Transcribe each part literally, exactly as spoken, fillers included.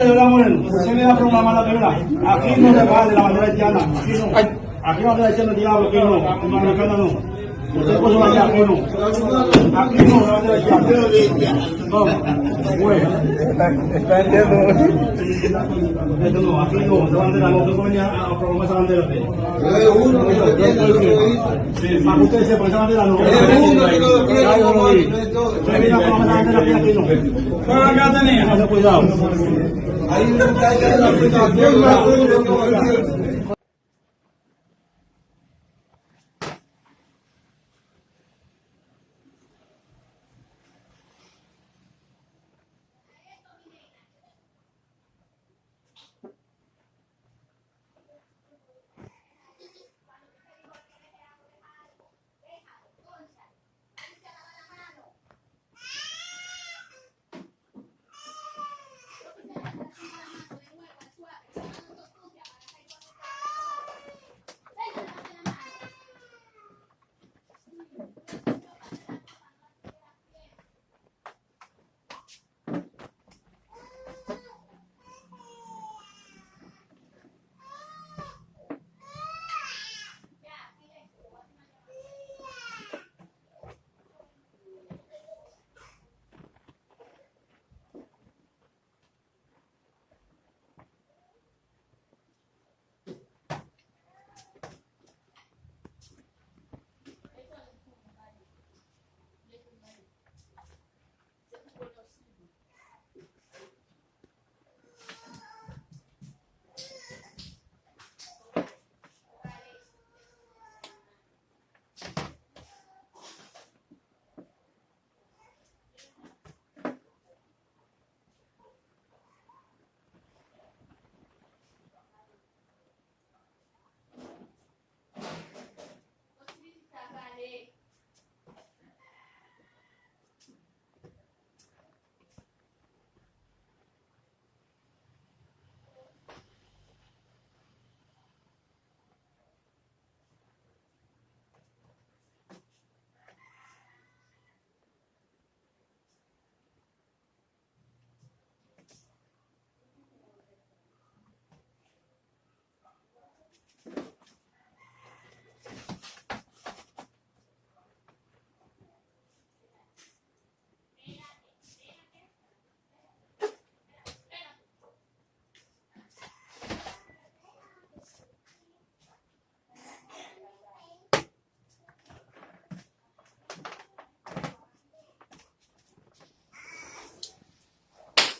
Aquí no se vale la bandera haitiana, aquí no. Aquí la bandera haitiana no tiene aquí no, no, no, no. Usted puso aquí, aquí no. Aquí no, la bandera haitiana. No, güey. Esto no, aquí no, esa bandera no, usted no venía a promover esa bandera. Sí, para que ustedes sepan, esa bandera no. Venía a promover esa bandera aquí, aquí no. Cuidado.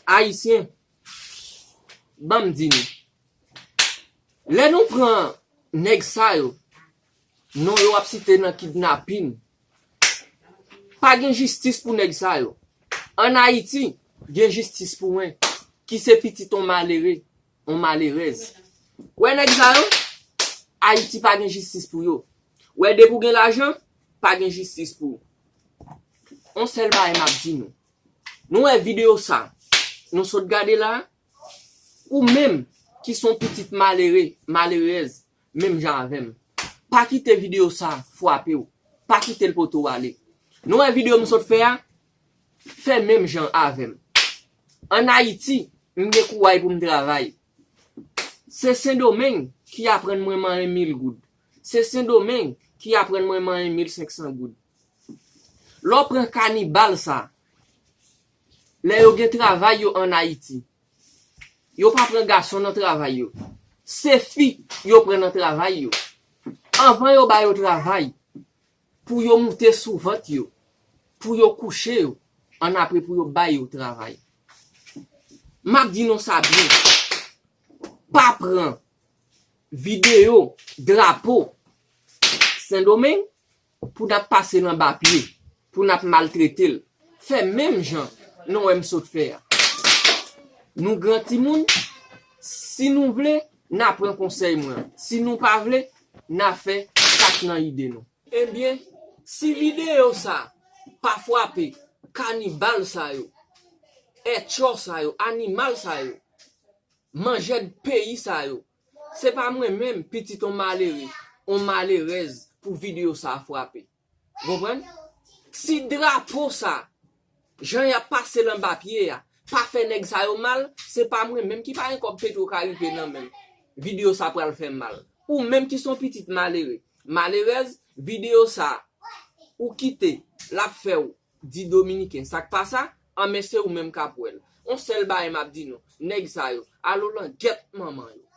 Ayisyen, ban m di nou, lè nou pran nèg sa yo, non yo ap site nan kidnapin, pa gen jistis pou nèg sa yo. Ann Ayiti, gen jistis pou mwen, ki se pitit on malere, on malerèz. Wè nèg sa yo, Ayiti pa gen jistis pou yo. Wè depi w gen lajan, pa gen jistis pou ou. On sèl bagay m ap di nou. Nou wè videyo sa, nou sot gade la, ou menm ki se on pitit malere, malerèz, menm jan avè m, pa kite videyo sa frape w, pa kite l pote w ale. Nou wè videyo m sot fè a, fè menm jan avè m. Ann Ayiti, m gen kouray pou m travay. Se Sendomeng ki aprann mwen manyen mil goud. Se Sendomeng ki aprann mwen manyen mil senk san goud. Lè w pran kanibal sa, lè yo gen travay yo ann Ayiti, yo pa pran gason nan travay yo. Se fi yo pran nan travay yo. Anvan yo ba yo travay, pou yo moute sou vant yo, pou yo kouche yo, annapre pou yo ba yo travay. M ap di nou sa byen. Pa pran videyo drapo Sendomeng pou n ap pase l anba pye, pou n ap maltrete l. Fè menm jan nou wè m sot fè a. Nou gran timoun, si nou vle, n a pran konsèy mwen. Si nou pa vle, n a fè sa k nan ide nou. Ebyen, si videyo sa pa frape kanibal sa yo, etchò sa yo, animal sa yo, manjèd peyi sa yo, se pa mwen menm, pitit on malere, on malerèz pou videyo sa a frape. Konprann? Si drapo sa, jan y ap pase l anba pye a, pa fè nèg sa yo mal, se pa mwen menm ki pa gen kòb Petro Caribe nan men m. Videyo sa pral fè m mal. Ou menm ki se yon pitit malere, malerèz, videyo sa, ou kite l ap fè w di Dominiken sa k pa sa, anben se ou menm k ap wè l. On sèl bagay m ap di nou, nèg sa yo, alo langèt manman yo.